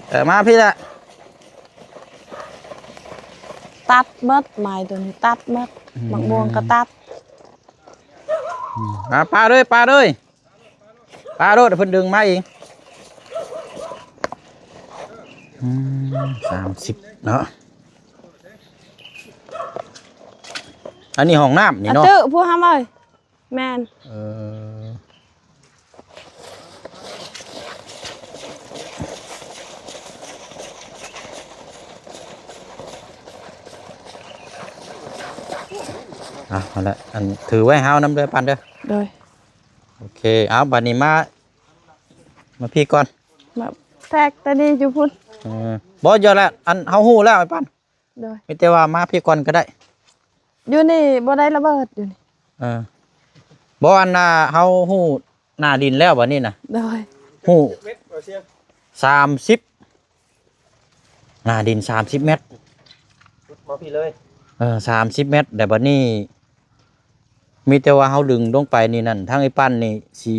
ເອີ ມາພີ້ແຫຼະ. ຕັດໝົດ ໄມ້ຕົວນີ້ຕັດໝົດ. ອືມ ໝາກມ່ວງກໍຕັດ. ອືມ ອ່າ ປາເລີຍ ປາເລີຍ. ປາໂລດ ເພິ່ນດຶງມາເອງ. ອືມ ສາມສິບເນາະ. ອັນນີ້ຫ້ອງນ້ຳນີ້ເນາະ. ອາ ຕື້ ພວກເຮົາເອີຍ. ແມ່ນ. ເອີ ເອົາ ຫັ້ນແຫຼະ ອັນ ຖືໄວ້ເຮົານຳເດີ ປັນເດີ. ໂດຍ. ໂອເຄ ເອົາ ບັດນີ້ມາ ມາພີ້ກ່ອນ. ມາແທກຕານີ້ຢູ່ພຸ້ນ. ເອີ ບໍ່ ຢ່າແຫຼະ ອັນ ເຮົາຮູ້ແລ້ວ ໄອ້ປັນ. ໂດຍ. ມີແຕ່ວ່າມາພີ້ກ່ອນກໍໄດ້. ຢູ່ນີ້ບໍ່ໄດ້ລະເບີດ ຢູ່ນີ້. ເອີ ບໍ່ ອັນນ່າ ເຮົາຮູ້ໜ້າດິນແລ້ວບັດນີ້ນະ. ໂດຍ. ຮູ້ ສາມສິບ ໜ້າດິນສາມສິບແມັດ. ມາພີ້ເລີຍ. ເອີ ສາມສິບແມັດ ແຕ່ບັດນີ້ ມີແຕ່ວ່າເຮົາດຶງລົງໄປນີ້ນັ້ນ ທາງໄອ້ປັນນີ້ຊິ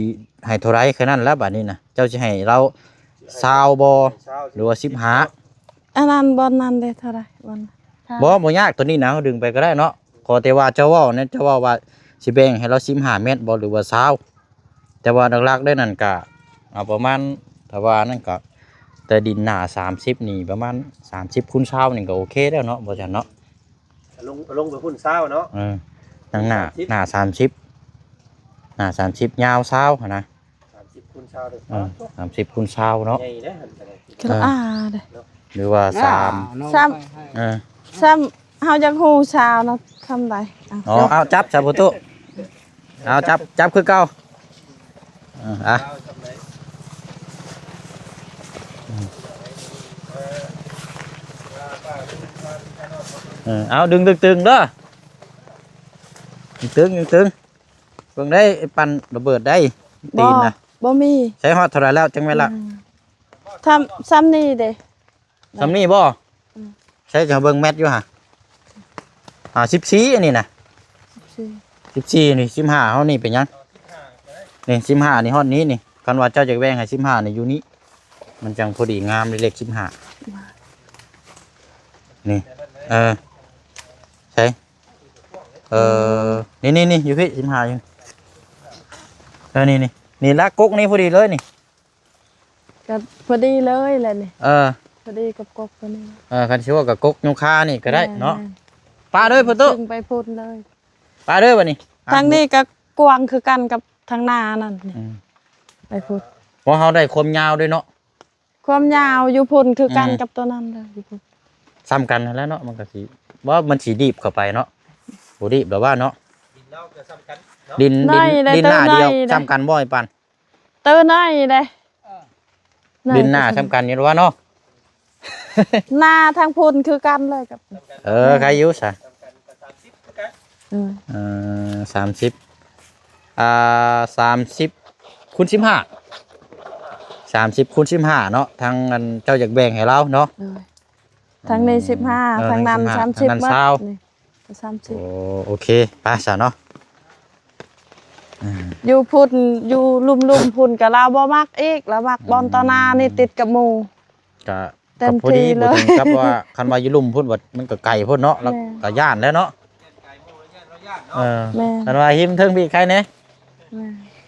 ໃຫ້ເທົ່າໃດແຄ່ນັ້ນແຫຼະ. ບາດນີ້ນະ ເຈົ້າຊິໃຫ້ລາວຊາວບໍ່ ຫຼືວ່າສິບຫ້າ? ອັນນັ້ນ ບ່ອນນັ້ນເດ້ ເທົ່າໃດ? ບ່ອນ ບໍ່ ບໍ່ຍາກ ໂຕນີ້ນະ ເຮົາດຶງໄປກໍໄດ້ເນາະ. ຂໍແຕ່ວ່າເຈົ້າເວົ້ານະ ເຈົ້າເວົ້າວ່າຊິແບ່ງໃຫ້ລາວສິບຫ້າແມັດບໍ່ ຫຼືວ່າຊາວ? ແຕ່ວ່າຫຼັກໆເດ້ນັ້ນກະເອົາປະມານ ຖ້າວ່ານັ້ນກະ ແຕ່ດິນໜ້າສາມສິບນີ້ ປະມານສາມສິບຄູນຊາວນີ້ກະໂອເຄແລ້ວເນາະ ບໍ່ຊັ້ນເນາະ. ເອົາລົງ ເອົາລົງໄປພຸ້ນຊາວເນາະ. ເອີ ທາງໜ້າ ສາມສິບ ໜ້າສາມສິບ ໜ້າສາມສິບ ຍາວຊາວຫັ້ນນະ. ສາມສິບຄູນຊາວເດີ. ເອີ ສາມສິບຄູນຊາວເນາະ. ໃຫຍ່ເດ້ຫັ້ນກະໄດ້. ກະອາເດ້ ຫຼືວ່າສາມ ເອີ ຊ້ຳເຮົາຢາກຮູ້ຊາວເນາະ ຄຳໃດ. ອໍ ເອົາ ຈັບຊະ ພໍ່ຕູ້. ເອົາ ຈັບ ຈັບຄືເກົ່າ. ເອີ ອ່ະ ເອີ ເອົາ ດຶງຕຶງໆເດີ ຕຶງໆ ຕຶງໆ. ເບິ່ງໄດ້ ໄອ້ປັນລະເບີດໄດ້ ຕີນນະ. ບໍ່ມີ. ໃຊ້ຮອດເທົ່າໃດແລ້ວ ຈັກແມັດລະ? ອືມ ຊ່ຳ ຊ່ຳນີ້ເດ້. ຊ່ຳນີ້ບໍ່? ອືມ ໃຊ້ຈະເບິ່ງແມັດຢູ່ຫະ. ອ່າ ສິບສີ່ ອັນນີ້ນະ. ສິບສີ່ ສິບສີ່ ນີ້ ສິບຫ້າ ເຮົານີ້ເປັນຫຍັງ? ນີ້ ສິບຫ້າ ນີ້ ຮອດນີ້ນີ້ ຄັນວ່າເຈົ້າຈະແບ່ງໃຫ້ ສິບຫ້າ ນີ້ ຢູ່ນີ້ ມັນຈັ່ງພໍດີງາມເລກ ສິບຫ້າ ນີ້. ເອີ ໃສ່ ເອີ ນີ້ໆໆ ຢູ່ພີ້ ສິບຫ້າ ຢູ່. ເອີ ນີ້ໆ ນີ້ລະ ກົກນີ້ພໍດີເລີຍນີ້. ກໍພໍດີເລີຍແຫຼະນີ້. ເອີ ພໍດີກັບກົກຕົວນີ້. ເອີ ຄັນຊິວ່າກໍກົກຍົງຄານີ້ກໍໄດ້ເນາະ. ແມ່ນ ປາເດີ ພໍ່ຕູ້ ໄປພຸ້ນເລີຍ. ປາເດີ ບັດນີ້. ທາງນີ້ກໍກວ້າງຄືກັນກັບທາງໜ້ານັ້ນນີ້. ອືມ ໄປພຸ້ນ. ເພາະເຮົາໄດ້ຄວາມຍາວດ້ວຍເນາະ. ຄວາມຍາວຢູ່ພຸ້ນຄືກັນ ອືມ ກັບຕົວນັ້ນເລີຍ ຢູ່ພຸ້ນ. ສ່ຳກັນຫັ້ນແຫຼະເນາະ ມັນກໍຊິ ບໍ່ ມັນຊິດີບເຂົ້າໄປເນາະ. ບໍ່ດີບດອກວ່າເນາະ. ດິນລາວກໍສ່ຳກັນເນາະ. ດິນ ດິນ ດິນໜ້າດຽວສ່ຳກັນບໍ່ ໄອ້ປັນ? ເຕີນ້ອຍເດ້. ເອີ ດິນໜ້າສ່ຳກັນຢູ່ວ່າເນາະ. ໜ້າທາງພຸ້ນຄືກັນເລີຍກັບ ເອີ ໃຄຢູ່ຊະ. ເອີ ເອີ ສາມສິບ ອ່າ ສາມສິບຄູນສິບຫ້າ ສາມສິບຄູນສິບຫ້າເນາະ. ທາງອັນເຈົ້າຢາກແບ່ງໃຫ້ລາວເນາະ. ໂດຍ. ທາງນີ້ສິບຫ້າ ເອີ ທາງນັ້ນ ທາງສິບຫ້າ ສາມສິບ ທາງນັ້ນຊາວ ນີ້ ສາມສິບ. ໂອ້ ໂອເຄ ໄປຊະເນາະ. ອືມ ຢູ່ພຸ້ນ ຢູ່ລຸ່ມໆພຸ້ນກະລາວບໍ່ມັກອີກ ລາວມັກບ່ອນຕໍ່ໜ້ານີ້ ອືມ ຕິດກັບໝູ່. ກະ ເຕັມທີ່ເລີຍ ກະພໍດີ ບໍ່ເຖິງກັບວ່າ ຄັນວ່າຢູ່ລຸ່ມພຸ້ນ ມັນກະໄກໂພດເນາະ. ແມ່ນ ລາວກະຢ້ານແຫຼະເນາະ. ເອີ ແມ່ນ ຄັນວ່າຮິມເທິງພີ້ໄຄແດ່. ແມ່ນ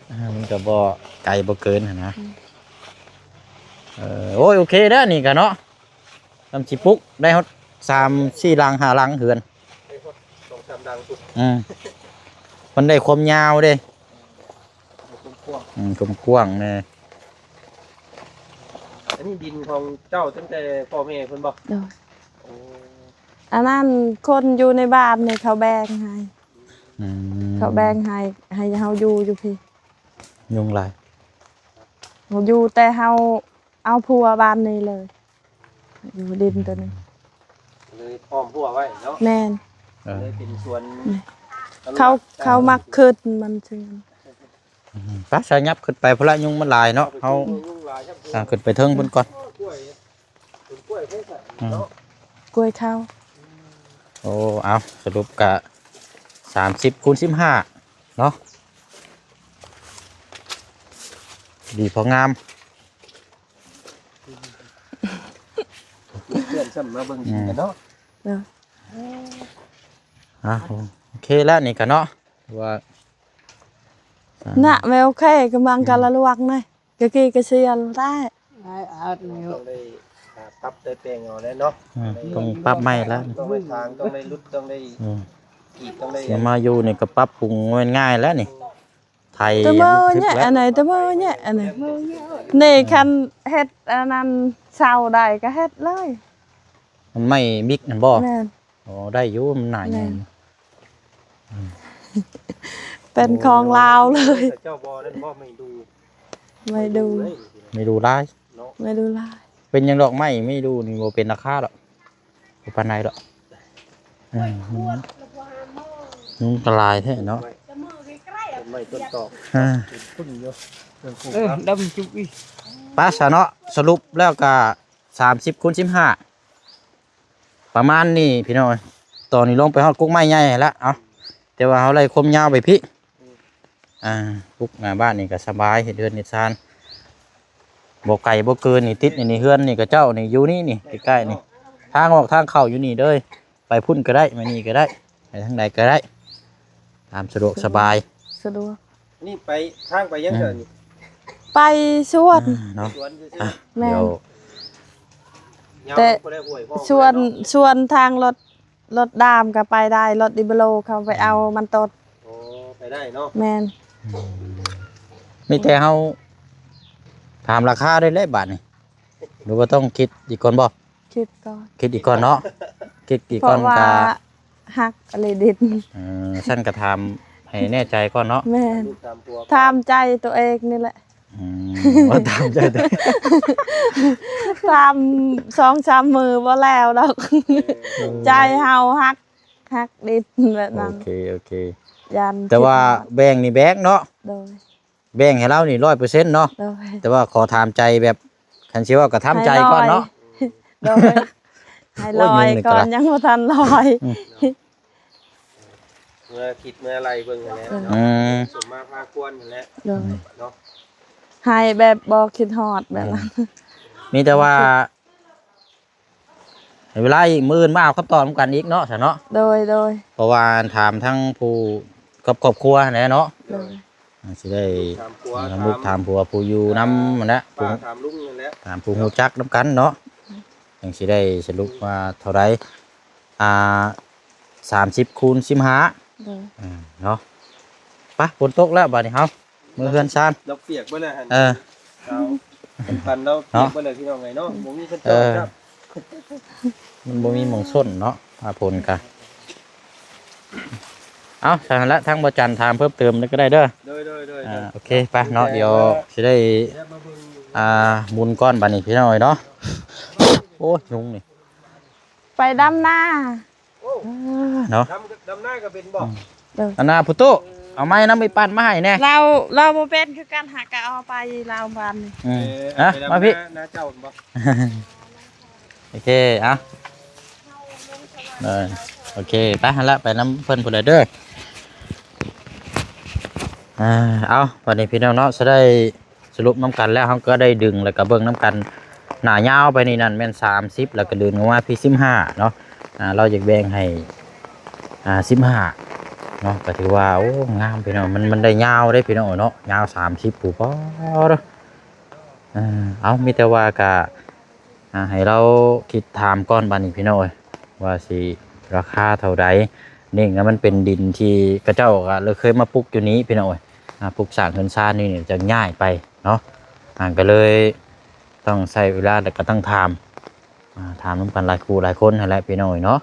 ເອີ ມັນກະບໍ່ໄກບໍ່ເກີນຫັ້ນນະ. ອືມ ເອີ ໂອ້ຍ ໂອເຄເດີ ນີ້ກະເນາະ. ສ່ຳຊິປຸກໄດ້ຮອດສາມສີ່ຫຼັງຫ້າຫຼັງເຮືອນ ໄດ້ຮອດສອງສາມຫຼັງພຸ້ນ. ອືມ ມັນໄດ້ຄວາມຍາວເດ້ ຄວາມກວ້າງ ອືມ ຄວາມກວ້າງແດ່. ອັນນີ້ດິນຂອງເຈົ້າຕັ້ງແຕ່ພໍ່ແມ່ເພິ່ນບໍ່? ໂດຍ. ໂອ້ ອັນນັ້ນຄົນຢູ່ໃນບ້ານນີ້ເຂົາແບ່ງໃຫ້. ອືມ ເຂົາແບ່ງໃຫ້ ໃຫ້ເຮົາຢູ່ ຢູ່ພີ້. ຍຸງຫຼາຍ ເຮົາຢູ່ ແຕ່ເຮົາເອົາຜົວບ້ານນີ້ເລີຍ. ຢູ່ດິນຕົວນີ້. ເລີຍອ້ອມຮົ້ວໄວ້ເນາະ ແມ່ນ ເອີ ເລີຍເປັນສວນ ເຂົາ ເຂົາມັກຂຶ້ນມັນຊິ ອືມ ໄປ ສາຍັບຂຶ້ນໄປພຸ້ນລະ ຍຸງມັນຫຼາຍເນາະ ເຮົາ ອ່າ ຂຶ້ນໄປເທິງພຸ້ນກ່ອນ ອືມ ກ້ວຍເຂົາ ໂອ້ ເອົາ ສະຫຼຸບກະສາມສິບຄູນສິບຫ້າເນາະ ດີພໍງາມ ເພື່ອນຊ້ຳມາເບິ່ງ ອືມ ເນາະ ເອີ ອ່າ ໂອເຄແລ້ວນີ້ກະເນາະ ວ່າ ນະ ແມ່ໂອເຄ ກຳລັງກະລະລວກນະ ກະກີກະຊຽນແທ້ ໄດ້ອາດແລ້ວ ຕ້ອງໄດ້ ອ່າ ປັບໄດ້ແປງເອົາແລ້ວເນາະ ອືມ ຕ້ອງປັບໃໝ່ແລ້ວ ຕ້ອງໄດ້ທາງ ຕ້ອງໄດ້ຫຼຸດ ຕ້ອງໄດ້ ອືມ ກຣີດ ຕ້ອງໄດ້ ຊິມາຢູ່ນີ້ກະປັບປຸງແມ່ນງ່າຍແລ້ວນີ້ ໄທ ແຕ່ມື້ແຍະອັນໃດ ແຕ່ມື້ແຍະອັນນີ້ ນີ້ຄັນເຮັດອັນນັ້ນເຊົາໄດ້ກະເຮັດເລີຍ ມັນໄມ້ບິກຫັ້ນບໍ່? ແມ່ນ ອໍ ໄດ້ຢູ່ ມັນໜາໃຫຍ່ ແມ່ນ ອືມ ເປັນຂອງລາວເລີຍ ເຈົ້າບໍ່ນັ້ນບໍ່ ໄມ້ດູ່ ໄມ້ດູ່ ໄມ້ດູ່ຫຼາຍເນາະ ໄມ້ດູ່ຫຼາຍ ເປັນຫຍັງດອກ ໄມ້ ໄມ້ດູ່ນີ້ບໍ່ເປັນລາຄາດອກ ບໍ່ປານໃດດອກ ອືມ ຍຸງກະຫຼາຍແທ້ເນາະ ເປັນໄມ້ຕົ້ນຕອກ ອາ ເປັນປຶ້ງຢູ່ ເອີ ດຳຈຸກອີກ ໄປຊະເນາະ ສະຫຼຸບແລ້ວກະສາມສິບຄູນສິບຫ້າ ປະມານນີ້ພີ່ນ້ອງ ຕອນນີ້ລົງໄປຮອດກົກໄມ້ໃຫຍ່ແລ້ວ ເອົາ ແຕ່ວ່າເຮົາໄລ່ຄວາມຍາວໄປພີ້ ອ່າ ປຸກໜ້າບ້ານນີ້ກະສະບາຍ ເຮັດເຮືອນເຮັດຊານ ບໍ່ໄກບໍ່ເກີນນີ້ ຕິດນີ້ ນີ້ເຮືອນນີ້ ເຂົາເຈົ້ານີ້ຢູ່ນີ້ ນີ້ໃກ້ໆນີ້ ທາງອອກທາງເຂົ້າຢູ່ນີ້ເດີ ໄປພຸ້ນກະໄດ້ ມານີ້ກະໄດ້ ໄປທາງໃດກະໄດ້ ຕາມສະດວກສະບາຍ ສະດວກ ນີ້ໄປ ທາງໄປຫຍັງເດີນີ້ ໄປສວນ ອ່າ ເນາະ ສວນຊື່ໆ ອ່ະ ແມ່ນ ດຽວ ແຕ່ ຍາວບໍ່ໄດ້ຫ້ວຍ ສວນ ສວນທາງລົດ ລົດດາມກະໄປໄດ້ ລົດດີເບໂລເຂົາໄປເອົາມັນຕົດ ໂອ້ ໄປໄດ້ເນາະ ແມ່ນ ອືມ ມີແຕ່ເຮົາຖາມລາຄາໄດ້ແລ້ວບາດນີ້ ຫຼືວ່າຕ້ອງຄິດອີກກ່ອນບໍ່? ຄິດກ່ອນ ຄິດອີກກ່ອນເນາະ ຄິດອີກກ່ອນ ເພາະວ່າກະ ຮັກອີ່ຫຼີດິນ ເອີ ຊັ້ນກະຖາມໃຫ້ແນ່ໃຈກ່ອນເນາະ ແມ່ນ ຖາມໃຈຕົວເອງນີ້ແຫຼະ ອືມ ວ່າຕາມໃຈ ຕາມສອງສາມມື້ບໍ່ແລ້ວດອກ ເອີ ໃຈເຮົາຮັກ ຮັກດິນແບບນັ້ນ ໂອເຄ ໂອເຄ ຢ້ານ ແຕ່ວ່າແບ່ງນີ້ແບ່ງເນາະ ໂດຍ ແບ່ງໃຫ້ລາວນີ້ຮ້ອຍເປີເຊັນເນາະ ໂດຍ ແຕ່ວ່າຂໍຖາມໃຈແບບ ຄັນຊິເວົ້າກະທຳໃຈກ່ອນເນາະ ໂດຍ ໃຫ້ ໂອ້ຍ ຮ້ອຍກ່ອນ ຍັງບໍ່ທັນຮ້ອຍ ອືມ ເມື່ອຄິດເມື່ອໄລ່ເບິ່ງຫັ້ນແຫຼະເນາະ ອືມ ສົມມາພາຄວນຫັ້ນແຫຼະ ໂດຍ ເນາະ ໃຫ້ແບບບໍ່ຄິດຮອດແບບນັ້ນ ອືມ ມີແຕ່ວ່າ ໃຫ້ເວລາອີກ ມື້ອື່ນມາເອົາຄຳຕອບນຳກັນອີກເນາະ ຊະເນາະ ໂດຍ ໂດຍ ເພາະວ່າຖາມທັງຜູ້ ກັບຄອບຄົວຫັ້ນແຫຼະເນາະ ໂດຍ ອ່າ ຊິໄດ້ຖາມຜົວ ຖາມລູກ ຖາມ ຖາມຜົວ ຜູ້ຢູ່ນຳຫັ້ນແຫຼະ ຜູ້ ຖາມລຸງຫັ້ນແຫຼະ ຖາມຜູ້ຮູ້ຈັກນຳກັນເນາະ ຈັ່ງຊິໄດ້ສະຫຼຸບວ່າເທົ່າໃດ ອ່າ ສາມສິບຄູນສິບຫ້າ ໂດຍ ອ່າ ເນາະ ໄປ ຝົນຕົກແລ້ວບາດນີ້ເຮົາ ມື້ເຮືອນຊານ ດອກປຽກເບິດແລ້ວຫັ້ນ ເອີ ເອົາ ເປັນພັນລາວປຽກເບິດແລ້ວ ເນາະ ພີ່ນ້ອງເອີຍເນາະ ບໍ່ມີເພິ່ນ ເອີ ຈອດ ມັນບໍ່ມີໝ່ອງສົ້ນເນາະ ຟ້າຝົນກະ ເອົາ ຊັ້ນແຫຼະ ທາງບໍ່ຈັນຖາມເພີ່ມເຕີມໄດ້ກະໄດ້ເດີ ໂດຍ ໂດຍ ໂດຍ ອ່າ ໂອເຄ ໄປເນາະ ດຽວຊິໄດ້ ດຽວມາເບິ່ງ ອ່າ ໝູນກ່ອນບາດນີ້ພີ່ນ້ອງເອີຍເນາະ ໂອ້ຍ ຍຸງນີ້ ໄປດຳນາ ໂອ້ ເນາະ ດຳ ດຳນາກະເປັນບໍ່? ອືມ ເອີ ອັນນາພຸດໂຕ ເອົາໄມ້ນຳໄປປັ່ນມາໃຫ້ແດ່ ລາວ ລາວບໍ່ເປັນຄືກັນ ຫາກະເອົາໄປລາວບ້ານນີ້ ອືມ ເອີ ຮະ ໄປດຳ ມາພີ້ ນາ ນາເຈົ້າບໍ່? ໂອເຄ ເອົາ ເອີ ໂອເຄ ໄປຫັ້ນລະ ໄປນຳເພິ່ນພຸ້ນລະເດີ ອ່າ ເອົາ ບາດນີ້ພີ່ນ້ອງເນາະ ຊິໄດ້ ສະຫຼຸບນຳກັນແລ້ວ ເຮົາກະໄດ້ດຶງ ແລ້ວກະເບິ່ງນຳກັນ ໜ້າຍາວໄປນີ້ນັ້ນແມ່ນສາມສິບ ແລ້ວກະດຶງອອກມາພີ້ສິບຫ້າເນາະ ອ່າ ລາວຢາກແບ່ງໃຫ້ ອ່າ ສິບຫ້າເນາະ ກະຖືວ່າ ໂອ້ ງາມພີ່ນ້ອງ ມັນ ມັນໄດ້ຍາວເດ້ພີ່ນ້ອງເນາະ ຍາວສາມສິບ ຜູ້ ປາດ ເອີ ເອົາ ມີແຕ່ວ່າກະ ອ່າ ໃຫ້ລາວຄິດຖາມກ່ອນບາດນີ້ພີ່ນ້ອງເອີຍ ວ່າຊິລາຄາເທົ່າໃດ ນີ້ມັນເປັນດິນທີ່ເຂົາເຈົ້າກະເຄີຍມາປຸກຢູ່ນີ້ພີ່ນ້ອງເອີຍ ອ່າ ປຸກສ້າງເຮືອນຊານຢູ່ນີ້ ຈະຍ້າຍໄປເນາະ ອ່າ ກະເລີຍຕ້ອງໃຊ້ເວລາ ແລ້ວກະຕ້ອງຖາມ ອ່າ ຖາມນຳກັນຫຼາຍຄູ່ຫຼາຍຄົນຫັ້ນແຫຼະພີ່ນ້ອງເອີຍເນາະ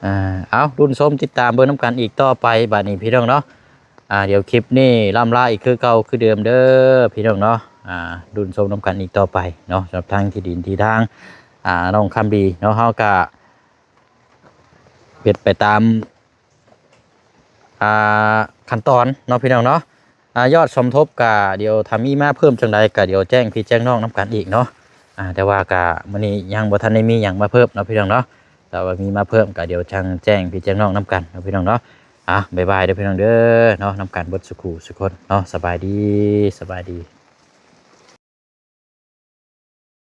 ອ່າ ເອົາ ລຸ້ນຊົມຕິດຕາມເບິ່ງນຳກັນອີກຕໍ່ໄປບາດນີ້ພີ່ນ້ອງເນາະ ອ່າ ດຽວຄລິບນີ້ລ່ຳລາອີກຄືເກົ່າຄືເດີມເດີພີ່ນ້ອງເນາະ ອ່າ ລຸ້ນຊົມນຳກັນອີກຕໍ່ໄປເນາະ ສຳລັບທາງທີ່ດິນທີ່ທາງ ອ່າ ນ້ອງຄຳດີເນາະ ເຮົາກະ ເຮັດໄປຕາມ ອ່າ ຂັ້ນຕອນເນາະພີ່ນ້ອງເນາະ. ອ່າ ຍອດສົມທົບກະດຽວຖ້າມີມາເພີ່ມຈັ່ງໃດກະດຽວແຈ້ງພີ່ແຈ້ງນ້ອງນຳກັນອີກເນາະ. ອ່າ ແຕ່ວ່າກະມື້ນີ້ຍັງບໍ່ທັນໄດ້ມີຫຍັງມາເພີ່ມເນາະພີ່ນ້ອງເນາະ. ຖ້າວ່າມີມາເພີ່ມກະດຽວຈັ່ງແຈ້ງພີ່ແຈ້ງນ້ອງນຳກັນເນາະພີ່ນ້ອງເນາະ. ອ່າ ບາຍບາຍເດີພີ່ນ້ອງເດີເນາະ ນຳກັນເບິດສູ່ຜູ້ສູ່ຄົນເນາະ. ສະບາຍດີ ສະບາຍດີ.